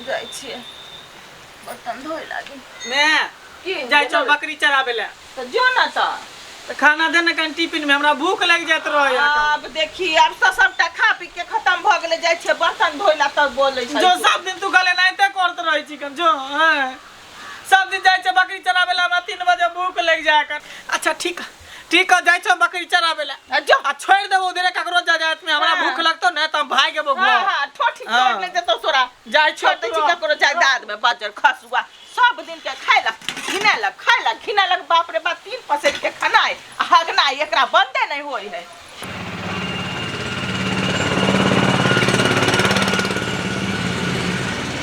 जाइ छियै बर्तन धोइ लागी। ने की जाइ छौ बकरी चराबै लए। तऽ जो ने तऽ। तऽ खाना दे ने कनि टिफिन में, हमरा भूख लागि जाइत रहैया। आब देखी, आब तऽ सबटा खा पी के खतम भऽ गेलै, जाइ छियै बर्तन धोइ ला तब बोलै छै। जो सब दिन तू गले एनाहिते करत रहै छी कन, जो हँ सब दिन जाइ छै बकरी चराबै लए, हमरा 3 बजे भूख लागि जाय कर। अच्छा ठीक है, ठीक है, जाइ छौ बकरी चराबै लए। आ जो। आ छोड़ि देबो उधरे ककरो जायत में, हमरा हाँ। भूख लगतौ ने तऽ हम भागि गेबो हाँ घर। हाँ, ठोठी हाँ। तोड़ नहि देतौ तोरा। जाइ छौ छोड़ दै छी ककरो जायदाद में, बजर खसुआ सब दिन के खाइलक घिनेलक, खाइलक घिनेलक, बाप रे बाप, 3 पसेर के खनाइ आ हगनाइ एकरा बंदे नहीं होई है।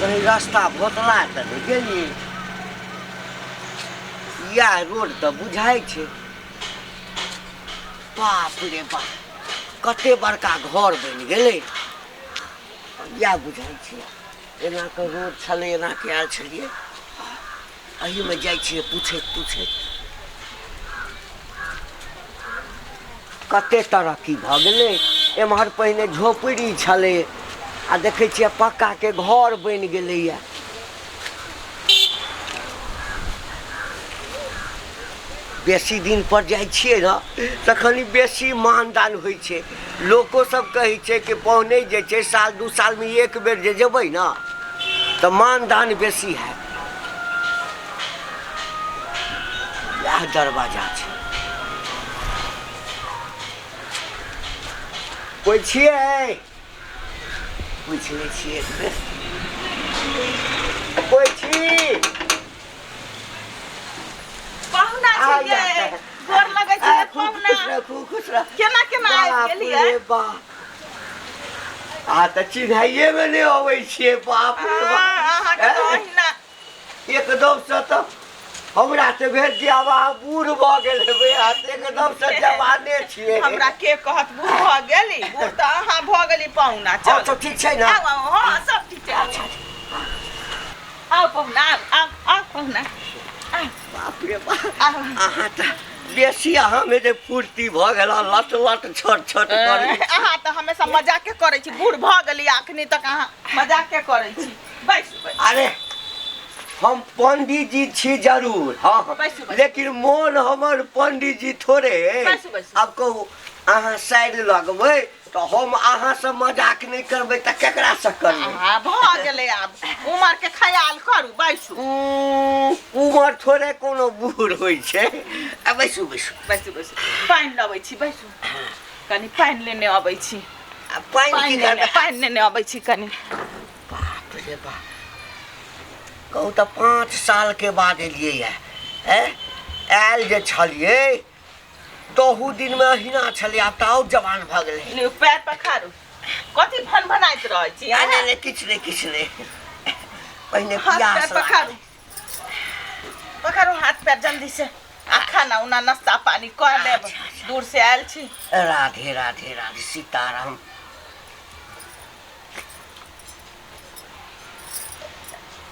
कहीं रास्ता भोतला तऽ नहि गेलियै? इएह रोड तऽ बुझाइ छै। बाप रे बाप, कते बड़का घर बनि गेलै। इएह बुझाइ छै, एना कऽ रोड छलै, एना कऽ आयल छलियै। एहिमे जाइ छियै पूछैत पूछैत। कते तरक्की भऽ गेलै। एम्हर पहिने झोपड़ी छलै आ देखै छियै पक्काके घर बनि गेलैए। बेसी दिन पर जाइ छियै ने तखन बेसी मानदान होइ छै। लोको सब कहै छै कि पहुने जे छै साल 2 सालमे एक बेर जे जेबै ने तऽ मानदान बेसी हैत। इएह दरवाजा छै। कोइ छियै? पूछि लै छियै एक बेर। कोइ छी? पहुना आ, छियै, जा। गोर लगै छै। आ, खूब पहुना खुश रह, खूब खुश रह। केना केना आबि बाप गेलियै? रे बाप, आ तऽ चिन्हैये मे नहि अबै छियै। बाप रे बाप, अहाँके तऽ ओहिना एकदम से तऽ हमरा तऽ भेल जे आब अहाँ बूढ़ भऽ गेल हेबै, अहाँ तऽ एकदम से जवाने छियै। हमरा के कहत बूढ़ भऽ गेली? बूढ़ तऽ अहाँ भऽ गेली पहुना। आओर चल सब ठीक छै ने? आउ आउ, हँ सब ठीक छै। आउ आउ पहुना, आउ आउ आउ पहुना, आउ। बाप रे बाप, आउ। अहाँ तऽ बेसी अहाँमे जे फुर्ती भऽ गेल हँ, लट लट छट छट करै। अहाँ तऽ हमेशा मजाके करै छी। बूढ़ भऽ गेली अखनी तक अहाँ मजाके करै छी। बैसू बैसू। अरे हम पंडित जी छी जरूर, हाँ हाँ, बैसू, बैसू। लेकिन मोन हमर पंडित जी थोड़े अइ। बैसू, बैसू। आब कहू, अहाँ साइड लगबै तऽ हम अहाँसँ मजाक नहि करबै तऽ केकरासँ करबै? आ भऽ गेलै, आब उमर के ख्याल करू, बैसू। उमर थोड़े कोनो बूढ़ होइ छै। आ बैसू बैसू। बैसू बैसू, पानि लबै छी, बैसू कनि, पानि लेने अबै छी। आ पानि की पानि लेने करबै? पानि लेने अबै छी कनि। बाप रे बाप, कहू तऽ 5 सालके बाद एलियै यऽ। आयल जे छलियै तहू दिनमे अहिना छलियै, आब तऽ आओर जवान भऽ गेलै। लिउ, पैर पखारू। कथी भन भनाइत रहै छी? नहि नहि नहि, किछु नहि, किछु नहि। पहिने हाथ पियास पैर पखारू, पखारू हाथ पैर जल्दी से आ खाना उना नाश्ता पानी कऽ लेब। अच्छा, अच्छा। दूर से आयल छी। राधे राधे राधे सीताराम।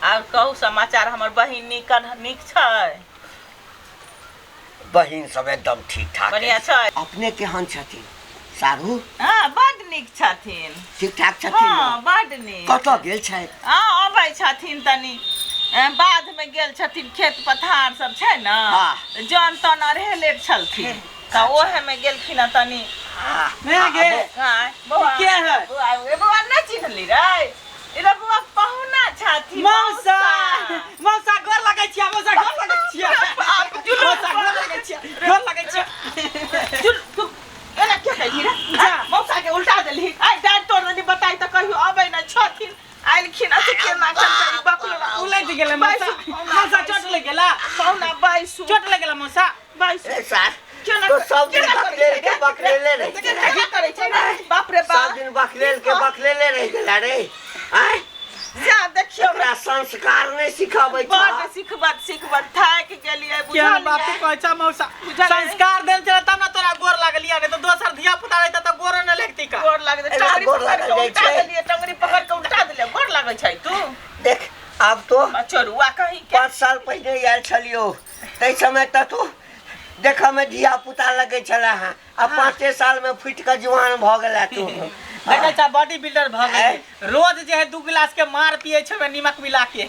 आर कहू समाचार, हमर बहिन नीक नीक छै? बहिन सब एकदम ठीक ठाक। बढ़िया छै। अपने केहन छथिन साढ़ू? हँ, बड नीक छथिन। ठीक ठाक छथिन? हँ, ने बड नीक। कतऽ गेल छथि? हँ, अबै छथिन तनी, बाधमे गेल छथिन, खेत पथार सब छै ने। हाँ। जन तन अरहेले छलखिन तऽ ओहेमे गेलखिन हँ तनी। नहि गे। आँय, बौआ। के है? बौआ, ए बौआ, नहि चिन्हली रे? इधर बौआ पहुना छथिन। मौसा, मौसा गोर लगै छियै, मौसा गोर लगै छियै। बाप, जुलूस। मौसा गोर लगै छियै, गोर लगै छियै। जुल तू एना के कही रे? जा। मौसा के उल्टा देलही, आइ डाँट तोड़ देलही। बताई तऽ कहियो अबै नहि छथिन, आयलखिन अथी केना करतै बकलो। उलटि गेलै मौसा। बैसू, मौसा चोट लागि गेला। पहुना बैसू। चोट लागि गेला मौसा। बैसू। ए सार, केना तो सब दिन केना बकलेल के बकलेले रहि केना करै छै रे? बाप रे सब बाप, दिन बकलेल के बकलेले रहि गेला रे। आँय, जा देखियौ। एकरा संस्कार नहि सिखाबै बड छह? सिखबत सिखबत थाकि गेलियै। केहन बाप तू बुझलियै? कहै छ मौसा? बुझलियै? संस्कार देल छलै तब ने तोरा गोर लागलियै, नहि तऽ दोसर धिया पुता रहतै तऽ गोरो नहि लगती का। गोर लागै एना टंगरी गोर पकड़ लागल के जाइ उल्टा छै। देलियै, टंगरी पकड़ के उल्टा देलियै, गोर लागै छै तू? देख आब तो चोरुआ कहीं के। 5 साल पहिने आयल छलियौ, ताहि समय तऽ तू देखऽमे धिया पुता लगै छलै हँ, आ 5 सालमे फुटि कऽ जुआन भऽ गेला तू। देखै छ बॉडी बिल्डर भऽ गेलै। रोज जे है 2 गिलास के मार पिए छै ओहिमे नीमक मिला के।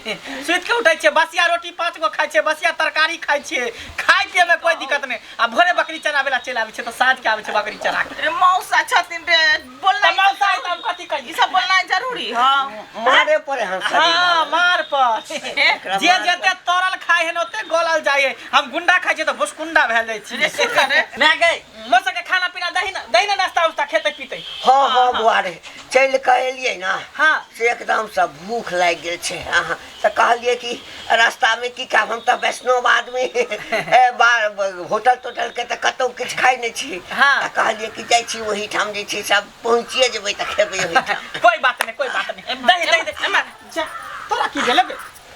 सुति के उठै छै, बसिया रोटी 5 गो खाइ छै, बसिया तरकारी खाइ छै। खाइ पिए में कोई दिक्कत नहीं। आ भोरे बकरी चरावे ला चलि आबै छै तऽ साँझ के आबै छै बकरी चरा के। रे मौसा छथिन रे बोलना तऽ मौसा है तऽ हम कथी कहियै? ई सब बोलना जरूरी हँ। मारे पर हन शरीर। हाँ मार पर। हे, जे जते तरल खाइ है न ओते गलल जाइ है। हम गुंडा खाइ छियै तऽ भुसकुंडा भेल जाइ रे छियै। सुन रे। माय गै, मौसा के खाना पीना दही ना, दही ना नाश्ता उस्ता खेतै पीतै। हँ हँ बौआ रे, चलि कऽ एलियै ने हाँ। से एकदमसँ भूख लागि गेल छै। अहाँ तऽ कहलियै कि रास्तामे की खायब, हम तऽ वैष्णव आदमी, ए, बार होटल तोटल के तऽ कतहु किछु खाइ नहि छी। हाँ। तऽ कहलियै कि जाइ छी ओहिठाम जे छै सब पहुँचिए जेबै तऽ खेबै ओहिठाम। कोई बात नहीं, कोई बात नहीं। दही दही दही एम्हर जा, तोरा की भेलै बे?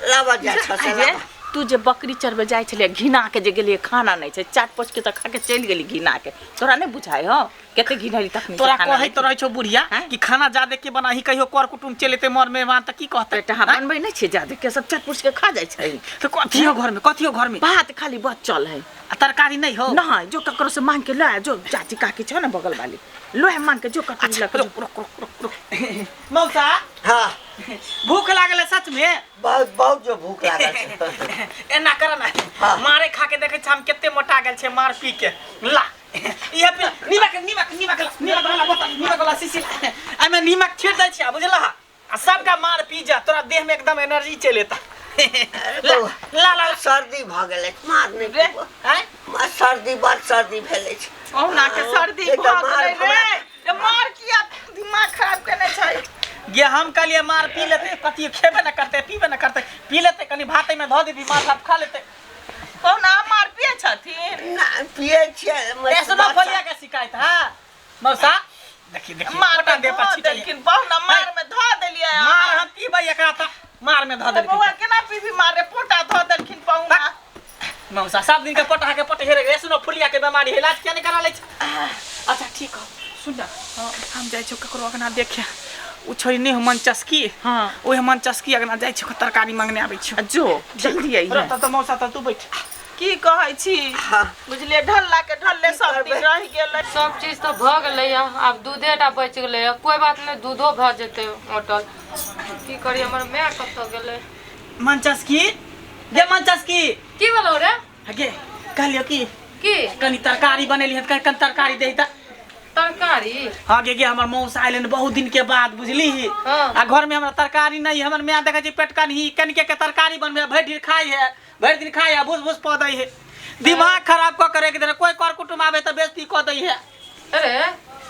लाबऽ जा छ से अरे, लाबऽ। तू जे बकरी चरबे जाइ छलियै घिना के जे गेलियै खाना नहि छै, चाट पोच के तऽ खा के चलि गेली घिना के, तोरा नहि बुझाइ हौ कते घिनैली तखनी से तोरा खाना कहैत नहि रहै छौ बुढ़िया हैं? कि खाना जादे के बनाही, कहियो कर कुटुम चलि एतै मर मेहमान तऽ की कहतै? बेटा हम बनबै नहि छियै जादे के, सब चाट पोच के खा जाइ छै। तऽ कथी हो घर में, कथी हो घर में? भात खाली बचल है। आ तरकारी नहीं हो? नहीं, जो ककरो से मांग के ला, जो चाची काकी छौ ना बगल वाली, लोहे मांग के जो ककरो अच्छा, लऽ के रुक रुक रुक रुक रुक। मौसा हाँ। भूख लागल है सच में? बहुत बहुत जो भूख लागल छै। एना कर ना। हाँ। मारे खा के देखे छी हम कते मोटा गेल छै मार पी के। ला इहे पी, नीमक नीमक नीमक ला, नीमक वाला बोतल, नीमक वाला शीशी ला। एहिमे नीमक छीट दै छियै बुझलह, आ सबटा मार पी जा, तोरा देह में एकदम एनर्जी चलि एता। ला ला ला। सर्दी भऽ गेल अछि, मार नहि रे, पीबो। आँय? सर्दी बड़ सर्दी भेल अछि। कहुना के सर्दी एक भऽ मार गेलै रे। हमरा- रे मार किया दिमाग खराब केने छै? गे हम कहलियै मार पी लेतै, कथी खेबे न करतै पीबे न करतै, पी लेतै कनि भात एहिमे धऽ देबी, मार भात खा लेतै। कहुना मार पिए छथिन? ना पिए छियै। एसनो फलिया के शिकायत। हाँ मौसा देखी देखी मार मोटा में देह पर धऽ छिटैया। देलखिन बहुना, मार में धऽ देलियै। मार हम पीबै एकरा तऽ मार में धऽ देलखिन। बौआ केना पीबी मार रे, पोटा धऽ देलखिन पहुना। मौसा सब दिन के पोटा के पोट हेरे गेलै, सुनो फुलिया के बीमारी है, इलाज किया नहीं करा लै छै? अच्छा ठीक हो, सुन ना, हम जाइ छियौ ककरो अगना देखे, उ छोरी नहि हो मनचस्की। हाँ। ओहे मनचस्की अगना जाइ छियौ, तरकारी मांगने आबै छियौ। आ जो जल्दी अइहे। रह तब तऽ मौसा, तब तू बैठ। की कहै छी? हाँ। बुझलियै, ढल्ला के ढल्ले सब दिन रहि गेलै। सब चीज तऽ भऽ गेलैए, आब दूधे टा बचि गेलैए। कोइ बात नहि, दूधो भऽ जेतै औटल। की करी, हमर माय कतऽ गेलै? मनचस्की गे, मनचस्की। की भेलौ रे? गे कहलियौ की की? कनि तरकारी बनेली हन, कनि तरकारी दही तऽ। तरकारी? हाँ गे, गे हमर मौसा आयल हन बहुत दिन के बाद बुझली। हाँ। आ घर में हमरा तरकारी नहीं, हमर माय देखै छै पेट कनही कनिके के तरकारी बनबे, भरि दिन खाइ है, भरि दिन खाइ है, भूस भूस कऽ दै है, दिमाग खराब कऽ के राखि देने। कोई कर कुटुम आबे तऽ बेइज्जती कऽ दै है। अरे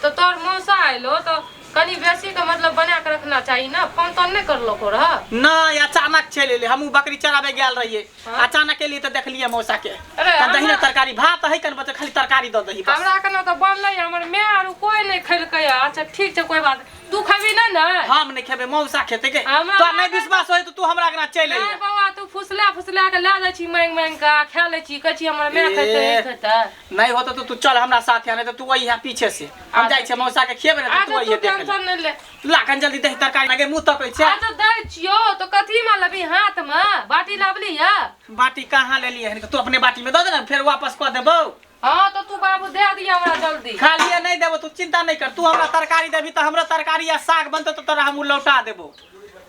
तऽ तोहर मौसा आयलो तऽ कनि बेसी के मतलब बना के रखना चाही ना। फोन तोन नहि करलको रह? नहीं, अचानक चलि एलै। हमहूँ बकरी चराबे गेल रहियै। हाँ। अचानक एलियै तऽ देखलियै मौसा के। अरे, तऽ दही ने हमरा- तरकारी भात है कन बचल, खाली तरकारी दऽ दही बस। हमरा कने तऽ बनलै, हमर माय आर कोई नहि खेलकै। अच्छा ठीक छै, कोई बात नहि। तू खेबी नहि ने? हम नहि खेबै, मौसा खेतै। के हमरा तोरा नहि विश्वास होइ तऽ तू हमरा अंगना चलि नहि अइहे। बौआ, तू फुसला फुसला के लए जाइ छी मांगि मांगि के आ खा लै छी, कहै छी हमर माय खेतै। ए। ई खेतै। नहीं होतो तो तू चल हमरा साथ, नहीं तो तू वही है पीछे से हम अच्छा, जाइ छियै मौसा के खिएबै ने तऽ तू अच्छा वही तू देख टेंशन नहि ले। ला कन जल्दी दही तरकारी लगे, मुंह तकै छै। अच्छा दै छियौ तऽ कथी मे लेबही? हाथ मे बाटी लाबली है? बाटी कहाँ लेलियै हन? तू अपने बाटी में दऽ दे ने, फेर वापस कऽ देबौ। हाँ तऽ तू बाबू दे दिया हमरा जल्दी। खालिए नहीं देबो, तू चिंता नहीं कर। तू हमरा तरकारी देबी तऽ हमरो तरकारी या साग बनतौ तऽ तोरा हम लौटा देबो।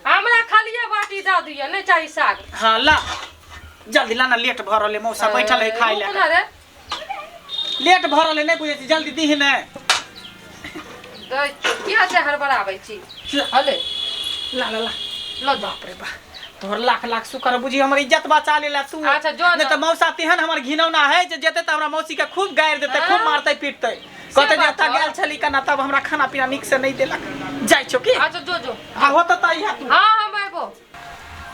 हमरा खालिए बाटी दऽ दिअ, नहि चाही साग। हाँ ला जल्दी ला ना, लेट भऽ रहलै, मौसा बैठल है खाइ रुक लए। ना रे। लेट भऽ रहलै, नहि बुझै छी, जल्दी दीही ने। दै छियौ, किया छै हड़बड़ाबै छी? हले। ला ला ला। लऽ जा। बाप रे बाप, तोहर लाख लाख शुक्र, बुझी हमर इज्जत बचा लेला तू। अच्छा, जो नहीं ना। तऽ मौसा तेहन हमर घिनौना है जे जेतै तऽ हमरा मौसी के खूब गारि देतै, खूब हाँ। मारतै पीटतै, कहतै जे बात एतऽ हौ। गेल छली कना तब हमरा खाना पीना नीक से नहीं देलक। जाइ छौ की? अच्छा जो जो। आ होतौ तऽ अइहे तू। हाँ हम अयबो।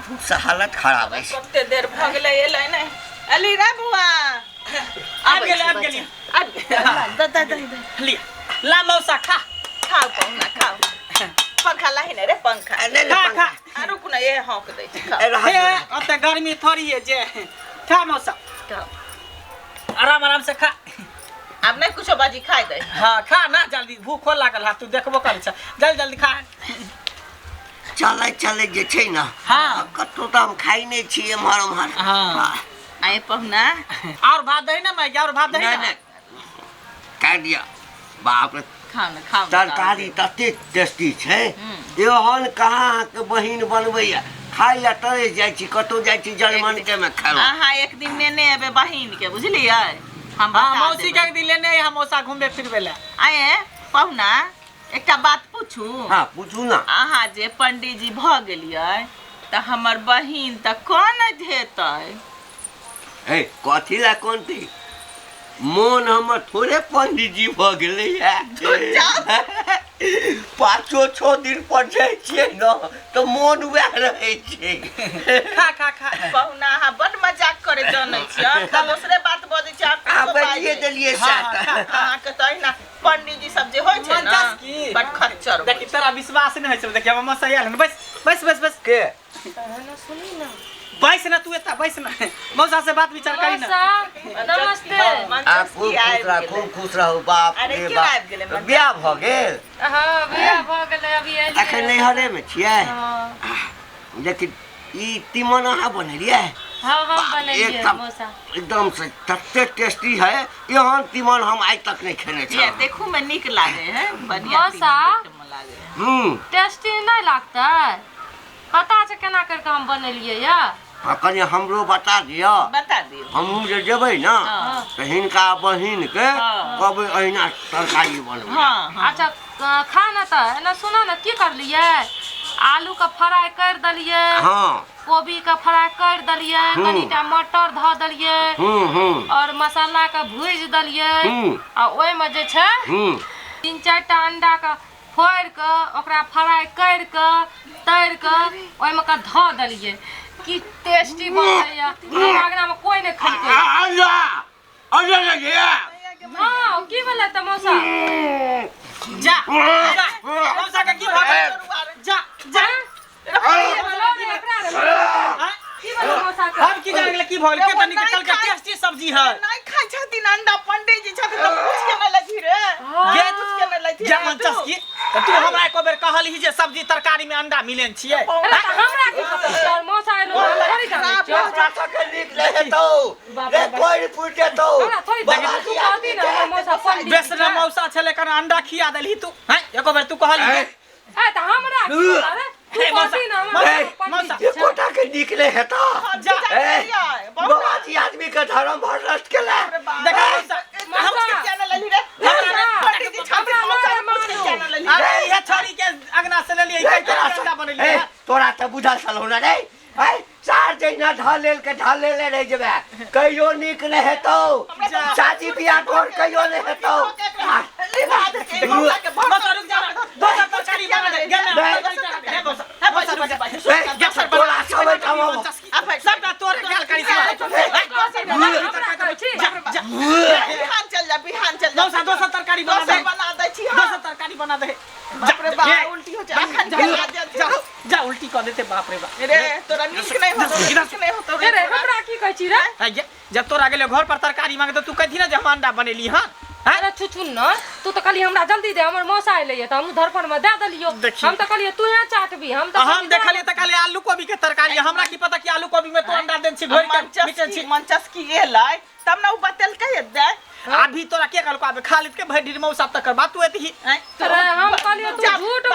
भूखसँ हालत खराब अछि। कते देर भऽ गेलै एलै नहि। अली रे बौआ। आबि गेलै, आबि गेलियै। आबि गेलै। दे दे दे दे। लिअ, ला मौसा खा। खाओ पहुना खाओ, पंखा लाही ने रे पंखा। आ, नहि, नहि, खा। पंखा। खा। आ रुक ना, ये हौंक दै छी, खाओ। ए, रहऽ हे दियौ। ओते गर्मी थोड़ी है जे खा मौसा। खाओ। आराम आराम से खा। आब नहि कुछो बाजी, खाइ दे। हाँ खा ना जल्दी, भूख हो लागल है, तू देखबो करै छ, जल्दी जल्दी खा। चलै चलै जे छै ने। हाँ। कतहु तऽ हम खाइ नहि छी एम्हर ओम्हर। हाँ। आए पहुना। और भात दही ना माय, और भात दही नहि ना। नहि, खाइ दिअ, बाप रे। खाउ ने खाउ ने, तरकारी ततेक टेस्टी छै एहन कहाँ अहाँके बहिन बनबैया खाइ लए तरस जाइ छी कतहु जाइ छी जलमनके मे खेलहुँ अहाँ एक दिन नेने एबै बहिन के बुझलियै हम हाँ बता मौसी के देबै। एक दिन लेने आइहा मौसा घूमबे फिरबे ले आँय पहुना एकटा बात पूछू हाँ पूछू ना अहाँ जे पंडीजी भऽ गेलियै तऽ हमर बहिन तऽ कोन हेतै हे कथी लए कोनती मोन हमर थोड़े पंडीजी भऽ गेलैया पाँचो छओ दिन पर जाइ छियै ने तऽ मोन वएह रहै छै खा खा खा पहुना अहाँ बड मजाक करे जानै छियै हम तऽ दोसरे बात बजै छी अहाँ अहाँ किछो बैठिए बाजै। देलियै हाँ, सएह तऽ अहाँके तऽ अहिना पंडीजी सब जे होइ छै ने मनचस की? बड खच्चर होइ देखी तोरा विश्वास नहि होइ छै देखी हमर मौसा आयल हन बैस बैस बैस बैस के सुनी ना बैस ना तू एता बैस ना मौसा से बात विचार करी ना मौसा नमस्ते आ खूब खुश रह खूब खुश रहू बाप अरे रे केना बाप आबि गेलै मनचस? बियाह भऽ गेल हाँ बियाह भऽ गेलै अभी एलियै अखन नैहरेमे छियै हाँ लेकिन ई तीमन अहाँ बनेलियै हाँ हम बनेलियै एकदम मौसा एकदम से तते टेस्टी है एहन तीमन हम आइ तक नहीं खेने ये छलहुँ देखू में नीक लागे है बढ़िया मौसा? तीमन देखे में लागे है। हूँ टेस्टी नहि लागतै पता छै केना करके हम बनेलियै या आ कनि हमरो बता दिअ बता दियौ हमहूँ जे जेबै ने हाँ। तऽ हिनका बहिनके हाँ। कहबै अहिना तरकारी बनबै हाँ हाँ अच्छा खा ने तऽ एना सुना ने की करलियै आलू के फ्राई कर देलियै हाँ कोबी के फ्राई कर देलियै हूँ। कनिटा मटर धऽ देलियै हूँ हूँ और मसाला के भूजि देलियै हूँ आ ओहिमे जे छै हूँ तीन चारि टा अंडा के फोड़ि कऽ ओकरा फ्राई करि कऽ तरि कऽ ओहिमे कऽ धऽ देलियै की टेस्टी बनलैया हमरा अङ्गनामे कोइ नहि खेलकै अंडा अंडा लगे हँ की भेलै तऽ मौसा जा जा मौसा के की भऽ गेल जा जा एकरा आँय? की भेलै मौसा के हम की जान गेलै की भऽ गेल के तनी के कल के टेस्टी सब्जी है नहीं खाइ छथिन अंडा पंडीजी छथिन तऽ पूछ के नहि लथी रे गे पूछ के नहि लथी जा मनचस की तऽ तू हमरा एको बेर कहलही जे सब्जी तरकारी में अंडा मिलेन छियै अरे तऽ हमरा की पता तोहर मौसा एलो हम थोड़ी जानै छियौ हमरा सबके नीक नहि हेतौ बाप रे रे बाप। कोइ फूटि जेतौ हमरा थोड़ी जानै तू कहती ने हमर मौसा पंडित बेस छै। मौसा छलै कन अंडा खिया देलही तू हैं एको बेर तू कहलही ऐ, ए तऽ हमरा की पता रे तू हे, मौसा, कहती ने हमर मौसा, पंडित मौसा। छै। एकोटा के नीक नहि हेतौ जा ए, बाबाजी आदमी के धर्म भ्रष्ट केला देखा मौसा अरे इहे छोरी के अंगना से लेलियै रे, के तोरा अंडा सब- बनेलियै ए, तोरा तऽ बुझल छलौ ने रे ऐ सार जहिना ढल लेल के ढल लेले रहि जेबे कहियो नीक नहि हेतौ शादी बियाह तोहर कहियो नहि हेतौ मौसा रुक जा दोसर तरकारी बना दे गे ना तरकारी चढ़ा दे मौसा मौसा रुक जा ए, तोरा सब एहिठाम आबो। सबटा तोरे ख्याल करी हमरा कहै छी जा जा बिहान चल जा बिहान चल जा मौसा दोसर तरकारी बना दे दोसर बना दै छी हाँ। दोसर तरकारी बना दे बाप रे बाप उल्टी हो जा अखन जा के जा जा जा उल्टी कऽ देते बाप रे बाप रे तोरा नीक नहि होतो नीक नहि होतो रे हमरा की कहै छी रे है गे, जब तोरा गेले घर पर तरकारी मांगे तो तू कहती ना जे हम अंडा बनेली हां हैं अरे छुछुन न तू तऽ कहली हमरा जल्दी दे हमर मौसा एलैया तऽ हमहूँ धरफड़ में दए देलियो देखी। हम तऽ कहलियै तू यहाँ चाटबी हम तऽ हम कहलियै देखलिए तऽ कहलिए आलू कोबी के तरकारी हमरा की पता कि आलू कोबी में तो अंडा देन छी घोर के मिटन छी मनचस्की मनचस्की एलै तब ने ओ बतेलकै दे अभी तोरा के कहलको आबे खा लेत के भरि ढीर मौसा तकर बाद तू एतही आँय, अरे हम कहलियै तू जा, झूठ